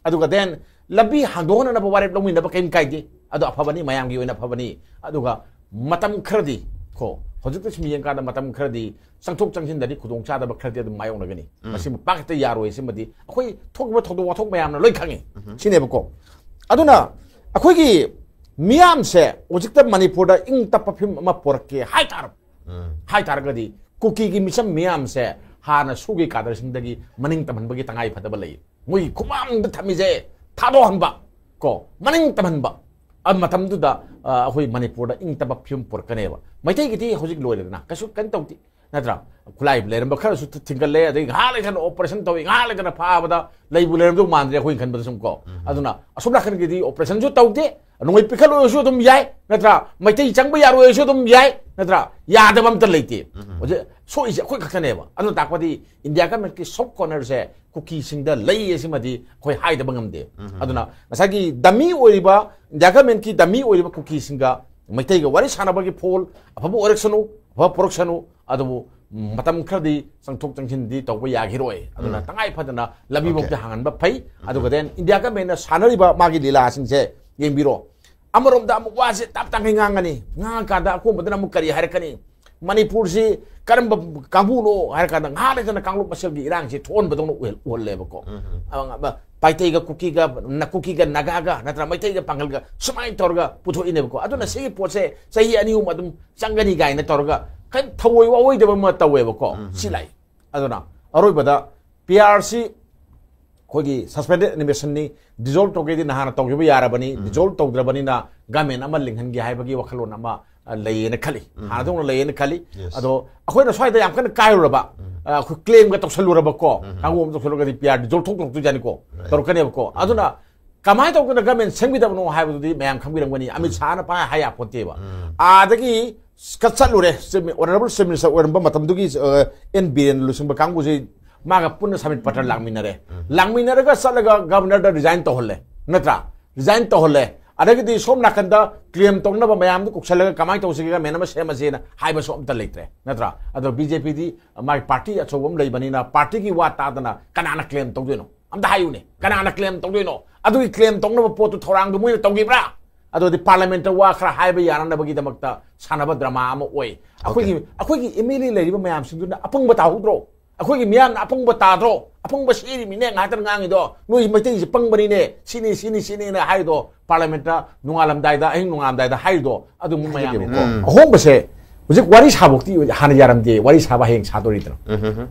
ꯑꯗꯨꯒ then ꯂꯝꯕꯤ ꯍꯥꯡꯗꯣꯛꯍꯟꯅꯅꯕ ꯋꯥꯔꯦꯞ ꯂꯧꯃꯤꯟꯅꯕ ꯀꯔꯤꯝ ꯀꯥꯏꯗꯦ꯫ ꯑꯗꯣ ꯑꯐꯕꯅꯤ, ꯃꯌꯥꯝꯒꯤ ꯑꯣꯏꯅ ꯑꯐꯕꯅꯤ꯫ ꯑꯗꯨꯒ ꯃꯇꯝ ꯈꯔꯗꯤ ꯀꯣ, ꯍꯧꯖꯤꯛꯇ ꯁꯨꯝ ꯌꯦꯡꯀꯥꯟꯗ ꯃꯇꯝ ꯈꯔꯗꯤ ꯆꯪꯊꯣꯛ ꯆꯪꯁꯤꯟꯗꯗꯤ ꯈꯨꯗꯣꯡꯆꯥꯗꯕ ꯈꯔꯗꯤ ꯑꯗꯨꯝ ꯃꯥꯌꯣꯛꯅꯒꯅꯤ꯫ ꯃꯁꯤꯃ ꯄꯥꯛ ꯍꯦꯛꯇ ꯌꯥꯔꯣꯏ꯫ ꯁꯤꯃꯗꯤ ꯑꯩꯈꯣꯏ ꯊꯣꯛꯈꯤꯕ ꯊꯧꯗꯣꯛ ꯋꯥꯊꯣꯛ ꯃꯌꯥꯝꯅ ꯂꯣꯏ ꯈꯪꯉꯤ꯫ ꯁꯤꯅꯦꯕꯀꯣ꯫ ꯑꯗꯨꯅ ꯑꯩꯈꯣꯏꯒꯤ ꯃꯤꯌꯥꯝꯁꯦ ꯍꯧꯖꯤꯛꯇ ꯃꯅꯤꯄꯨꯔꯗ ꯏꯪ ꯇꯞꯄ ꯐꯤꯕꯝ ꯑꯃ ꯄꯨꯔꯛꯀꯦ ꯍꯥꯏꯇꯥꯔ-, ꯍꯥꯏꯇꯥꯔꯒꯗꯤ ꯀꯨꯀꯤꯒꯤ ꯃꯤꯆꯝ ꯃꯤꯌꯥꯝꯁꯦ ꯍꯥꯟꯅ ꯁꯨꯒꯤ ꯀꯥꯗꯔꯁꯤꯡꯗꯒꯤ ꯃꯅꯤꯡ ꯇꯝꯍꯟꯕꯒꯤ ꯇꯉꯥꯏ ꯐꯗꯕ ꯂꯩ꯫ ꯃꯣꯏꯒꯤ ꯈꯨꯃꯥꯡꯗ ꯊꯝꯃꯤꯁꯦ ꯊꯥꯗꯣꯛꯍꯟꯕ ꯀꯣ, ꯃꯅꯤꯡ ꯇꯝꯍꯟꯕ꯫ ꯑꯗꯨ ꯃꯇꯝꯗꯨꯗ, ꯑ, ꯑꯩꯈꯣꯏ ꯃꯅꯤꯄꯨꯔꯗ ꯏꯪ ꯇꯞꯄ ꯐꯤꯕꯝ ꯄꯨꯔꯛꯀꯅꯦꯕ꯫ ꯃꯩꯇꯩꯒꯤꯗꯤ ꯍꯧꯖꯤꯛ ꯂꯣꯏꯔꯦꯗꯅ, ꯀꯩꯁꯨ ꯀꯩꯅꯣ ꯇꯧꯗꯦ꯫ ꯅꯠꯇ꯭ꯔꯥ? ꯈꯨꯠꯂꯥꯏ ꯂꯩꯔꯝꯕ ꯈꯔꯁꯨ ꯊꯤ-, ꯊꯤꯡꯒꯠꯂꯦ, ꯑꯗꯩ ꯉꯥꯏꯍꯥꯛ ꯂꯩꯇꯅ operation ꯇꯧꯏ, ꯉꯥꯏꯍꯥꯛ ꯂꯩꯇꯅ ꯐꯥꯕꯗ ꯂꯩꯕꯨ ꯂꯩꯔꯝꯗꯧ ꯃꯥꯟꯗ꯭ꯔꯦ ꯑꯩꯈꯣꯏꯅ ꯈꯟꯕꯗ ꯁꯨꯝ ꯀꯣ꯫ ꯑꯗꯨꯅ ꯑꯁꯣꯝ ꯅꯥꯀꯟꯒꯤꯗꯤ operation ꯁꯨ ꯇꯧꯗꯦ, ꯅꯣꯡꯃꯩ ꯄꯤꯈꯠꯂꯣꯏꯁꯨ ꯑꯗꯨꯝ ꯌꯥꯏ, ꯅꯠꯇ꯭ꯔꯥ? ꯃꯩꯇꯩ ꯆꯪꯕ ꯌꯥꯔꯣꯏꯁꯨ ꯑꯗꯨꯝ ꯌꯥꯏ, ꯅꯠꯇ꯭ꯔꯥ? ꯌꯥꯗꯕ ꯑꯝꯇ ꯂꯩꯇꯦ꯫ ꯍꯧꯖꯤꯛ ꯁꯣꯛꯏꯁꯦ ꯑꯩꯈꯣꯏ ꯈꯛꯇꯅꯦꯕ꯫ ꯑꯗꯨꯅ ꯇꯥꯛꯄꯗꯤ ꯏꯟꯗꯤꯌꯥ ꯒꯃꯦꯟꯀꯤ soft corner ꯁꯦ ꯀꯨꯀꯤꯁꯤꯡꯗ ꯂꯩ ꯑꯁꯤꯃꯗꯤ ꯑꯩꯈꯣꯏ ꯍꯥꯏꯗꯕ ꯉꯝꯗꯦ꯫ ꯑꯗꯨꯅ ꯉꯁꯥꯏꯒꯤ dummy ꯑꯣꯏꯔꯤꯕ, ꯏꯟꯗꯤꯌꯥ ꯒꯃꯦꯟꯀꯤ dummy ꯑꯣꯏꯔꯤꯕ ꯀꯨꯀꯤꯁꯤꯡꯒ ꯃꯩꯇꯩꯒ ꯋꯥꯔꯤ ꯁꯥꯟꯅꯕꯒꯤ ꯐꯣꯜ ꯑꯐꯕ ꯑꯣꯏꯔꯛꯁꯅꯨ, ꯑꯐꯕ ꯄꯨꯔꯛꯁꯅꯨ, ꯑꯗꯨꯕꯨ ꯃꯇꯝ ꯈꯔꯗꯤ ꯆꯪꯊꯣꯛ ꯆꯪꯁꯤꯟꯗꯤ ꯇꯧꯕ ꯌꯥꯈꯤꯔꯣꯏ꯫ ꯑꯗꯨꯅ ꯎꯝ꯫ ꯇꯉꯥꯏ ꯐꯗꯅ ꯂꯝꯕꯤꯐꯥꯎꯗꯤ Okay꯫ ꯍꯥꯡꯍꯟꯕ ꯐꯩ꯫ ꯎꯝ꯫ ꯑꯗꯨꯒ then ꯏꯟꯗꯤꯌꯥ ꯒꯃꯦꯟꯅ ꯁꯥꯟꯅꯔꯤꯕ ꯃꯥꯒꯤ ꯂꯤꯂꯥꯁꯤꯡꯁꯦ ꯌꯦꯡꯕꯤꯔꯣ꯫ ꯑꯃꯔꯣꯝꯗ ꯑꯃꯨꯛ ꯋꯥꯁꯦ ꯇꯞ ꯇꯥꯡꯈꯩ ꯉꯥꯡꯒꯅꯤ, ꯉꯥꯡꯉꯀꯥꯟꯗ ꯑꯀꯣꯟꯕꯗꯅ ꯑꯃꯨꯛ ꯀꯔꯤ ꯍꯥꯏꯔꯛꯀꯅꯤ? ꯃꯅꯤꯄꯨꯔꯁꯤ ꯀꯔꯝꯕ ꯀꯥꯡꯕꯨꯅꯣ ꯍꯥꯏꯔꯀꯥꯟꯗ ꯉꯥꯏꯍꯥꯛ ꯂꯩꯇꯅ ꯀꯥꯡꯂꯨꯞ ꯃꯁꯦꯜꯒꯤ ꯏꯔꯥꯡꯁꯤ ꯊꯣꯛꯍꯟꯕꯗꯧꯅ ꯎꯍꯜ-, ꯎꯍꯜꯂꯦꯕꯀꯣ꯫ ꯎꯝ꯫ ꯑ, ꯑ, ꯄꯥꯏꯇꯩꯒ ꯀꯨꯀꯤꯒ, ꯅ-, ꯀꯨꯀꯤꯒ ꯅꯥꯒꯥꯒ ꯅꯠꯇ꯭ꯔ ꯃꯩꯇꯩꯒ ꯄꯥꯡꯒꯜꯒ ꯁꯨꯃꯥꯏꯅ ꯇꯧꯔꯒ ꯄꯨꯊꯣꯛꯏꯅꯦꯕꯀꯣ꯫ ꯑꯗꯨꯅ ꯎꯝ꯫ ꯁꯤꯒꯤ ꯄꯣꯠꯁꯦ ꯆꯍꯤ ꯑꯅꯤ ꯑꯍꯨꯝ ꯑꯗꯨꯝ ꯆꯪꯒꯅꯤ ꯀꯥꯏꯅ ꯇꯧꯔꯒ ꯈꯤꯇꯪ ꯊꯧꯑꯣꯏ ꯋꯥꯑꯣꯏꯗꯕ ꯑꯃ ꯇꯧꯋꯦꯕꯀꯣ꯫ ꯎꯝ꯫ ꯁꯤ ꯂꯥꯛꯏ꯫ ꯑꯗꯨꯅ ꯑꯔꯣꯏꯕꯗ ꯄꯤ ꯑꯥꯔ ꯁꯤ ꯑꯩꯈꯣꯏꯒꯤ suspended animation ꯅꯤ, dissolve ꯇꯧꯒꯦꯗꯤ ꯅꯍꯥꯟꯅ ꯇꯧꯈꯤꯕ ꯌꯥꯔꯕꯅꯤ, ꯎꯝ꯫ Dissolve ꯇꯧꯗ꯭ꯔꯕꯅꯤꯅ government ꯑꯃ ꯂꯤꯡꯍꯟꯒꯦ ꯍꯥꯏꯕꯒꯤ ꯋꯥꯈꯜꯂꯣꯟ ꯑꯃ, ꯑ, ꯂꯩꯌꯦꯅ ꯈꯜꯂꯤ꯫ ꯎꯝ꯫ ꯍꯥꯟꯅꯗꯧꯅ ꯂꯩꯌꯦꯅ ꯈꯜꯂꯤ꯫ Yes꯫ ꯑꯗꯣ ꯑꯩꯈꯣꯏꯅ ꯁ꯭ꯋꯥꯏꯗ ꯌꯥꯝ ꯀꯟꯅ ꯀꯥꯏꯔꯨꯔꯕ, ꯎꯝ꯫ ꯑ, ꯑꯩꯈꯣꯏ claim ꯒ ꯇꯧꯁꯜꯂꯨꯔꯕꯀꯣ, ꯎꯝ꯫ ꯀꯥꯡꯕꯨ ꯑꯃ ꯇꯧꯁꯜꯂꯨꯔꯒꯗꯤ ꯄꯤ ꯑꯥꯔ dissolve ꯊꯣꯛꯇꯣꯛꯇꯣꯏꯖꯥꯠꯅꯤꯀꯣ, Right꯫ ꯇꯧꯔꯛꯀꯅꯦꯕꯀꯣ꯫ ꯎꯝ꯫ ꯑꯗꯨꯅ ꯀꯃꯥꯏꯅ ꯇꯧꯗꯅ government ꯁꯦꯝꯈꯤꯗꯕꯅꯣ ꯍꯥꯏꯕꯗꯨꯗꯤ ꯃꯌꯥꯝ ꯈꯪꯕꯤꯔꯝꯒꯅꯤ꯫ ꯑꯃꯤꯠ ꯎꯝ꯫ ꯁꯥꯍꯅ ꯄꯪꯍꯥꯏ ꯍꯥꯏ ꯌꯥꯄꯣꯟꯇꯦꯕ꯫ ꯎꯝ꯫ ꯑꯥꯗꯒꯤ ꯀ-, ꯆꯠꯂꯨꯔꯦ꯫ Honourable Chief Minister ꯑꯣꯏꯔꯝꯕ ꯃꯇꯝꯗꯨꯒꯤ, ꯑ, ꯑꯦꯟ ꯕꯤꯔꯦꯟ ꯂꯨꯆꯤꯡꯕ ꯀꯥꯡꯕꯨꯁꯤ ꯃꯥꯒ ꯄꯨꯟꯅ ꯁꯃꯤꯠ ꯄꯇ꯭ꯔ ꯂꯥꯛꯃꯤꯟꯅꯔꯦ꯫ ꯎꯝ꯫ ꯂꯥꯛꯃꯤꯟꯅꯔꯒ ꯆꯠꯂꯒ governor ꯗ resign ꯇꯧꯍꯜꯂꯦ, ꯅꯠꯇ꯭ꯔꯥ? Resign ꯇꯧꯍꯜꯂꯦ꯫ ꯑꯗꯒꯤꯗꯤ ꯁꯣꯝ ꯅꯥꯀꯟꯗ claim ꯇꯧꯅꯕ ꯃꯌꯥꯝꯗꯨ ꯀꯧꯁꯜꯂꯒ ꯀꯃꯥꯏꯅ ꯇꯧꯁꯤꯒꯦ, government ꯑꯃ ꯁꯦꯝꯃꯁꯦꯅ ꯍꯥꯏꯕꯁꯨ ꯑꯝꯇ ꯂꯩꯇ꯭ꯔꯦ, ꯅꯠꯇ꯭ꯔꯥ? ꯑꯗꯣ ꯕꯤ ꯖꯦ ꯄꯤ ꯗꯤ ꯃꯥꯒꯤ party ꯑꯆꯧꯕ ꯑꯃ ꯂꯩꯕꯅꯤꯅ party ꯒꯤ ꯋꯥ ꯇꯥꯗꯅ ꯀꯅꯥꯅ claim ꯇꯧꯗꯣꯏꯅꯣ? ꯑꯝꯇ ꯍꯥꯏꯌꯨꯅꯦ, ꯀꯅꯥꯅ claim ꯇꯧꯗꯣꯏꯅꯣ? ꯑꯗꯨꯒꯤ claim ꯇꯧꯅꯕ ꯄꯣꯠꯇꯨ, ꯊꯧꯔꯥꯡꯗꯨ ꯃꯣꯏꯅ ꯇꯧꯈꯤꯕ꯭ꯔꯥ? ꯑꯗꯨꯗꯤ ꯄꯥꯔꯂꯤꯌꯥꯃꯦꯟꯠꯇ ꯋꯥ ꯈꯔ ꯍꯥꯏꯕ ꯌꯥꯅꯅꯕꯒꯤꯗꯃꯛꯇ ꯁꯥꯟꯅꯕ ꯗ꯭ꯔꯃꯥ ꯑꯃ ꯑꯣꯏ꯫ ꯑꯩꯈꯣꯏꯒꯤ ꯑꯩꯈꯣꯏꯒꯤ ꯑꯦꯝ ꯑꯦꯜ ꯑꯦ ꯂꯩꯔꯤꯕ ꯃꯌꯥꯝꯁꯤꯡꯗꯨꯅ ꯑꯄꯪꯕ ꯇꯥꯍꯧꯗ꯭ꯔꯣ? ꯑꯩꯈꯣꯏꯒꯤ ꯃꯤꯌꯥꯝꯅ ꯑꯄꯪꯕ ꯇꯥꯗ꯭ꯔꯣ? ꯑꯄꯪꯕ ꯁꯦꯔꯤꯃꯤꯅꯦ ꯉꯥꯏꯍꯥꯛꯇꯪ ꯉꯥꯡꯉꯤꯗꯣ, ꯅꯣꯏ ꯃꯩꯇꯩꯁꯦ ꯄꯪꯕꯅꯤꯅꯦ, ꯁꯤꯅꯤ ꯁꯤꯅꯤ ꯁꯤꯅꯤꯅ ꯍꯥꯏꯔꯤꯗꯣ, ꯄꯥꯔꯂꯤꯌꯥꯃꯦꯟꯠꯇ ꯅꯣꯡꯉꯥꯜꯂꯝꯗꯥꯏꯗ, ꯑꯍꯤꯡ ꯅꯣꯡꯉꯥꯜꯂꯝꯗꯥꯏꯗ ꯍꯥꯏꯔꯤꯗꯣ ꯑꯗꯨ ꯃꯌꯥꯝ꯫ ꯑꯍꯣꯡꯕꯁꯦ ꯍꯧꯖꯤꯛ ꯋꯥꯔꯤ ꯁꯥꯕꯣꯛꯇꯤ ꯍꯥꯟꯅ ꯌꯥꯔꯝꯗꯦ, ꯋꯥꯔꯤ ꯁꯥꯕ ꯍꯌꯦꯡ ꯁꯥꯗꯣꯔꯤꯗꯅ꯫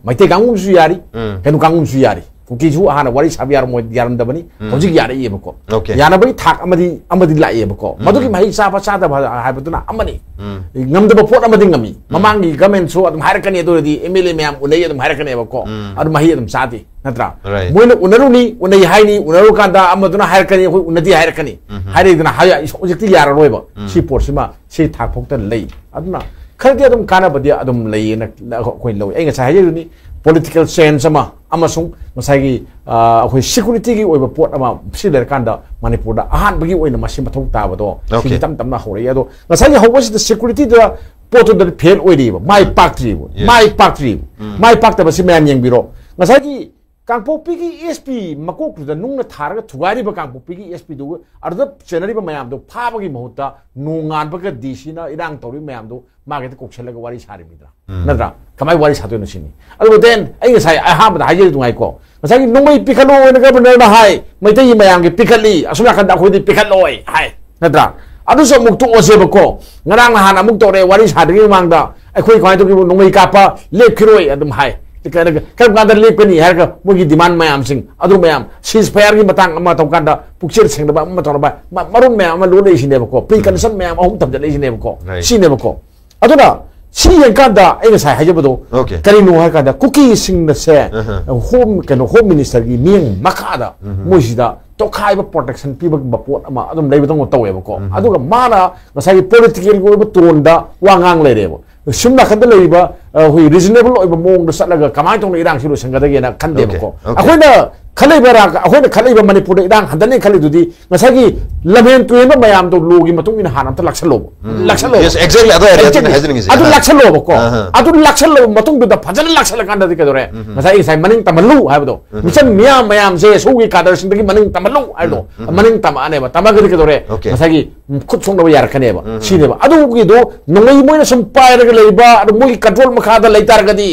ꯃꯩꯇꯩ ꯀꯥꯡꯕꯨꯁꯨ ꯌꯥꯔꯤ, ꯎꯝ꯫ ꯀꯩꯅꯣ ꯀꯥꯡꯕꯨꯁꯨ ꯌꯥꯔꯤ, ꯀꯨꯀꯤꯁꯨ ꯍꯥꯟꯅ ꯋꯥꯔꯤ ꯁꯥꯕ ꯌꯥꯔꯝꯃꯣꯏ, ꯌꯥꯔꯝꯗꯕꯅꯤ꯫ ꯎꯝ꯫ ꯍꯧꯖꯤꯛ ꯌꯥꯔꯛꯏꯕꯀꯣ꯫ Okay꯫ ꯌꯥꯅꯕꯒꯤ ꯊꯥꯛ ꯑꯃꯗꯤ ꯑꯃꯗꯤ ꯂꯥꯛꯑꯦꯕꯀꯣ꯫ ꯎꯝ꯫ ꯃꯗꯨꯒꯤ ꯃꯍꯩ ꯆꯥꯕ ꯆꯥꯗꯕ ꯍꯥꯏꯕꯗꯨꯅ ꯑꯃꯅꯤ꯫ ꯎꯝ꯫ ꯉꯝꯗꯕ ꯄꯣꯠ ꯑꯃꯗꯤ ꯉꯝꯃꯤ꯫ ꯎꯝ꯫ ꯃꯃꯥꯡꯒꯤ ꯒꯃꯦꯟꯁꯨ ꯑꯗꯨꯝ ꯍꯥꯏꯔꯛꯀꯅꯤ, ꯑꯗꯨ ꯑꯣꯏꯔꯗꯤ ꯑꯦꯝ ꯑꯦꯜ ꯑꯦ ꯃꯌꯥꯝ ꯎꯅꯩ ꯑꯗꯨꯝ ꯍꯥꯏꯔꯛꯀꯅꯦꯕꯀꯣ꯫ ꯎꯝ꯫ ꯑꯗꯨ ꯃꯍꯩ ꯑꯗꯨꯝ ꯆꯥꯗꯦ, ꯅꯠꯇ꯭ꯔꯥ? Right꯫ ꯃꯣꯏꯅ ꯎꯅꯔꯨꯅꯤ, ꯎꯅꯩ ꯍꯥꯏꯅꯤ, ꯎꯅꯔꯨꯀꯥꯟꯗ ꯑꯃꯗꯨꯅ ꯍꯥꯏꯔꯛꯀꯅꯤ, "ꯑꯩꯈꯣꯏ ꯎꯅꯗꯦ" ꯍꯥꯏꯔꯛꯀꯅꯤ꯫ ꯎꯝ꯫ ꯍꯥꯏꯔꯛꯏꯗꯅ ꯍꯥꯏ-, ꯍꯧꯖꯤꯛꯇꯤ ꯌꯥꯔꯔꯣꯏꯕ꯫ ꯎꯝ꯫ ꯁꯤ ꯄꯣꯠꯁꯤꯃ ꯁꯤ ꯊꯥꯛ ꯐꯥꯎꯇ ꯂꯩ꯫ ꯑꯗꯨꯅ ꯈꯔꯗꯤ ꯑꯗꯨꯝ ꯀꯥꯟꯅꯕꯗꯤ ꯑꯗꯨꯝ ꯂꯩꯌꯦꯅ ꯑꯩꯈꯣꯏ ꯂꯧꯏ꯫ ꯑꯩ ꯉꯁꯥꯏ ꯍꯥꯏꯖꯕꯗꯨꯅꯤ, political change ꯑꯃ ꯑꯃꯁꯨꯡ ꯉꯁꯥꯏꯒꯤ, ꯑ, ꯑꯩꯈꯣꯏ security ꯒꯤ ꯑꯣꯏꯕ ꯄꯣꯠ ꯑꯃ ꯁꯤ ꯂꯩꯔꯀꯥꯟꯗ ꯃꯅꯤꯄꯨꯔꯗ ꯑꯍꯥꯟꯕꯒꯤ ꯑꯣꯏꯅ ꯃꯁꯤ ꯃꯊꯧ ꯇꯥꯕꯗꯣ ꯁꯤꯗꯤ Okay꯫ ꯇꯞ ꯇꯞꯅ ꯍꯧꯔꯛꯏ꯫ ꯑꯗꯣ ꯉꯁꯥꯏꯒꯤ ꯍꯧꯕꯁꯤꯗ security ꯗ ꯄꯣꯠꯇꯨꯗ fail ꯑꯣꯏꯔꯤꯕ, ꯃꯥꯏ ꯄꯥꯛꯇ꯭ꯔꯤꯕ, Yes꯫ ꯃꯥꯏ ꯄꯥꯛꯇ꯭ꯔꯤꯕ꯫ ꯎꯝ꯫ ꯃꯥꯏ ꯄꯥꯛꯇꯕꯁꯤ ꯃꯌꯥꯝ ꯌꯦꯡꯕꯤꯔꯣ꯫ ꯉꯁꯥꯏꯒꯤ ꯀꯥꯡꯄꯣꯛꯄꯤꯒꯤ ꯑꯦꯁ ꯄꯤ ꯃꯀꯣꯛꯇꯨꯗ ꯅꯨꯡꯅ ꯊꯥꯔꯒ ꯊꯨꯒꯥꯏꯔꯤꯕ ꯀꯥꯡꯄꯣꯛꯄꯤꯒꯤ ꯑꯦꯁ ꯄꯤ ꯗꯨ ꯑꯗꯨꯗ ꯆꯦꯟꯅꯔꯤꯕ ꯃꯌꯥꯝꯗꯣ ꯐꯥꯕꯒꯤ ꯃꯍꯨꯠꯇ ꯅꯣꯡꯉꯥꯟꯕꯒ ꯗꯤ ꯁꯤ ꯅ ꯏꯔꯥꯡ ꯇꯧꯔꯤꯕ ꯃꯌꯥꯝꯗꯣ ꯃꯥꯒꯤ ꯍꯦꯛꯇ ꯀꯣꯛꯁꯜꯂꯒ ꯋꯥꯔꯤ ꯁꯥꯔꯤꯕꯅꯤꯗꯅ꯫ ꯎꯝ꯫ ꯅꯠꯇ꯭ꯔꯥ? ꯀꯃꯥꯏꯅ ꯋꯥꯔꯤ ꯁꯥꯗꯣꯏꯅꯣ ꯁꯤꯅꯤ꯫ ꯑꯗꯨꯒ then ꯑꯩ ꯉꯁꯥꯏ ꯑꯍꯥꯟꯕꯗ ꯍꯥꯏꯖꯔꯤ ꯅꯨꯡꯉꯥꯏꯀꯣ, ꯉꯁꯥꯏꯒꯤ ꯅꯣꯡꯃꯩ ꯄꯤꯈꯠꯂꯣꯅ ꯒꯕꯔꯅꯔꯅ ꯍꯥꯏ, ꯃꯩꯇꯩꯒꯤ ꯃꯌꯥꯝꯒꯤ ꯄꯤꯈꯠꯂꯤ, ꯑꯁꯣꯝ ꯅꯥꯀꯟꯗ ꯑꯩꯈꯣꯏꯗꯤ ꯄꯤꯈꯠꯂꯣꯏ ꯍꯥꯏ, ꯅꯠꯇ꯭ꯔꯥ? ꯑꯗꯨꯁꯨ ꯑꯃꯨꯛ ꯇꯣꯛꯑꯁꯦꯕꯀꯣ꯫ ꯉꯔꯥꯡ ꯅꯍꯥꯟ ꯑꯃꯨꯛ ꯇꯧꯔꯛꯑꯦ, ꯋꯥꯔꯤ ꯁꯥꯗ꯭ꯔꯤꯉꯩ ꯃꯃꯥꯡꯗ ꯑꯩꯈꯣꯏ ꯀꯃꯥꯏꯅ ꯇꯧꯈꯤꯕ, ꯅꯣꯡꯃꯩ ꯀꯥꯞꯄ ꯂꯦꯞꯈꯤꯔꯣꯏ ꯑꯗꯨꯝ ꯍꯥꯏ꯫ ꯀꯔꯝ ꯀꯥꯟꯗ ꯂꯦꯞꯀꯅꯤ ꯍꯥꯏꯔꯒ ꯃꯣꯏꯒꯤ demand ꯃꯌꯥꯝꯁꯤꯡ ꯑꯗꯨ ꯃꯌꯥꯝ, ceasefire ꯒꯤ ꯃꯇꯥꯡ ꯑꯃ ꯇꯧꯀꯥꯟꯗ ꯄꯨꯛꯆꯦꯜ ꯁꯦꯡꯗꯕ ꯑꯃ ꯇꯧꯔꯕ ꯃ-, ꯃꯔꯣꯟ ꯃꯌꯥꯝ ꯑꯃ ꯂꯣꯜꯂꯛꯏꯁꯤꯅꯦꯕꯀꯣ, precondition ꯃꯌꯥꯝ ꯑꯍꯨꯝ ꯊꯝꯖꯜꯂꯛꯏꯁꯤꯅꯦꯕꯀꯣ꯫ Right꯫ ꯁꯤꯅꯦꯕꯀꯣ꯫ ꯑꯗꯨꯅ ꯁꯤ ꯌꯦꯡꯀꯥꯟꯗ ꯑꯩ ꯉꯁꯥꯏ ꯍꯥꯏꯖꯕꯗꯣ Okay꯫ ꯀꯔꯤꯅꯣ ꯍꯥꯏ ꯀꯥꯟꯗ ꯀꯨꯀꯤꯁꯤꯡꯅꯁꯦ ꯑꯍ꯫ ꯍꯣꯝ, ꯀꯩꯅꯣ, ꯍꯣꯝ ꯃꯤꯅꯤꯁꯇꯔꯒꯤ ꯃꯤꯠꯌꯦꯡ ꯃꯈꯥꯗ ꯎꯝ꯫ ꯃꯣꯏꯁꯤꯗ ꯇꯣꯈꯥꯏꯕ protection ꯄꯤꯕꯒꯨꯝꯕ ꯄꯣꯠ ꯑꯃ ꯑꯗꯨꯝ ꯂꯩꯕꯗꯧꯅ ꯇꯧꯋꯦꯕꯀꯣ꯫ ꯎꯝ꯫ ꯑꯗꯨꯒ ꯃꯥꯅ ꯉꯁꯥꯏꯒꯤ political ꯒꯤ ꯑꯣꯏꯕ tone ꯗ ꯋꯥ ꯉꯥꯡ ꯂꯩꯔꯦꯕ꯫ ꯁꯨꯝ ꯅꯥꯀꯟꯗ ꯂꯩꯔꯤꯕ, ꯑ, ꯑꯩꯈꯣꯏ reasonable ꯑꯣꯏꯕ ꯃꯑꯣꯡꯗ ꯆꯠꯂꯒ ꯀꯃꯥꯏꯅ ꯇꯧꯅ ꯏꯔꯥꯡꯁꯤ ꯂꯣꯏꯁꯤꯟꯒꯗꯒꯦꯅ ꯈꯟꯗꯦꯕꯀꯣ꯫ Okay, okay꯫ ꯑꯩꯈꯣꯏꯅ ꯈꯜꯂꯛꯏꯕ ꯔꯥ-, ꯑꯩꯈꯣꯏꯅ ꯈꯜꯂꯛꯏꯕ ꯃꯅꯤꯄꯨꯔꯗ ꯏꯔꯥꯡ ꯍꯟꯊꯅꯤ ꯈꯜꯂꯤꯗꯨꯗꯤ ꯉꯁꯥꯏꯒꯤ ꯂꯝꯍꯦꯟ ꯇꯨꯍꯦꯟꯕ ꯃꯌꯥꯝꯗꯣ ꯂꯣꯒꯤ ꯃꯇꯨꯡ ꯏꯟꯅ ꯍꯥꯟꯅ ꯑꯝꯇ ꯂꯥꯛꯁꯜꯂꯣꯕ꯫ ꯂꯥꯛꯁꯜꯂꯣꯕ꯫ Yes, exactly. ꯑꯗꯨ ꯍꯥꯏꯔꯦ ꯑꯩꯅ Exactly. ꯍꯥꯏꯖꯅꯤꯡꯉꯤꯁꯦ꯫ ꯑꯗꯨ ꯑꯍ꯫ ꯂꯥꯛꯁꯜꯂꯣꯕꯀꯣ꯫ ꯑꯍ꯫ ꯑꯗꯨ ꯂꯥꯛꯁꯜꯂꯕ ꯃꯇꯨꯡꯗꯨꯗ ꯐꯖꯅ ꯂꯥꯛꯁꯜꯂꯀꯥꯟꯗꯗꯤ ꯀꯩꯗꯧꯔꯦ? ꯉꯁꯥꯏ ꯉꯁꯥꯏ ꯃꯅꯤꯡ ꯇꯝꯍꯜꯂꯨ ꯍꯥꯏꯕꯗꯣ꯫ ꯃꯤꯆꯝ ꯃꯤꯌꯥꯝ ꯃꯌꯥꯝꯁꯦ ꯁꯣꯒꯤ ꯀꯥꯗꯔꯁꯤꯡꯗꯒꯤ ꯃꯅꯤꯡ ꯇꯝꯍꯜꯂꯨ ꯍꯥꯏꯕꯗꯣ꯫ ꯃꯅꯤꯡ ꯇꯝꯃꯛꯑꯅꯦꯕ꯫ ꯇꯝꯃꯒꯗꯤ ꯀꯩꯗꯧꯔꯦ? Okay. ꯉꯁꯥꯏꯒꯤ ꯈꯨꯠ ꯁꯣꯛꯅꯕ ꯌꯥꯔꯛꯀꯅꯦꯕ꯫ ꯁꯤꯅꯦꯕ꯫ ꯑꯗꯨꯒꯤꯗꯣ ꯅꯣꯡꯃꯩ ꯃꯣꯏꯅ ꯁꯨꯝ ꯄꯥꯏꯔꯒ ꯂꯩꯕ, ꯑꯗꯨ ꯃꯣꯏꯒꯤ control ꯃꯈꯥꯗ ꯂꯩ ꯇꯥꯔꯒꯗꯤ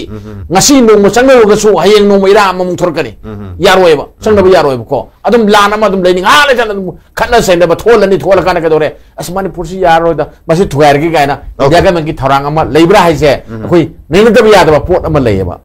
ꯉꯁꯤ ꯅꯣꯡꯃ ꯆꯪꯅꯔꯒꯁꯨ ꯍꯌꯦꯡ ꯅꯣꯡꯃ ꯏꯔꯥꯡ ꯑꯃꯃꯨꯛ ꯊꯣꯔꯛꯀꯅꯤ꯫ ꯌꯥꯔꯣꯏꯕ꯫ ꯆꯪꯅꯕ ꯌꯥꯔꯣꯏꯕꯀꯣ꯫ ꯑꯗꯨꯝ ꯂꯥꯟ ꯑꯃ ꯑꯗꯨꯝ ꯂꯩꯅꯤ꯫ ꯉꯥꯏꯍꯥꯛ ꯂꯩꯇꯅ ꯑꯗꯨꯝ ꯈꯠꯅ ꯆꯩꯅꯕ ꯊꯣꯛꯍꯜꯂꯅꯤ꯫ ꯊꯣꯛꯍꯜꯂꯀꯥꯟꯗ ꯀꯩꯗꯧꯔꯦ? "ꯑꯁ, ꯃꯅꯤꯄꯨꯔꯁꯤ ꯌꯥꯔꯔꯣꯏꯗ, ꯃꯁꯤ ꯊꯨꯒꯥꯏꯔꯒꯦ" ꯀꯥꯏꯅ Okay. ꯏꯟꯗꯤꯌꯥ ꯒꯃꯦꯟꯒꯤ ꯊꯧꯔꯥꯡ ꯑꯃ ꯂꯩꯕ꯭ꯔꯥ ꯍꯥꯏꯁꯦ ꯑꯩꯈꯣꯏ ꯅꯩꯅꯗꯕ ꯌꯥꯗꯕ ꯄꯣꯠ ꯑꯃ ꯂꯩꯌꯦꯕ꯫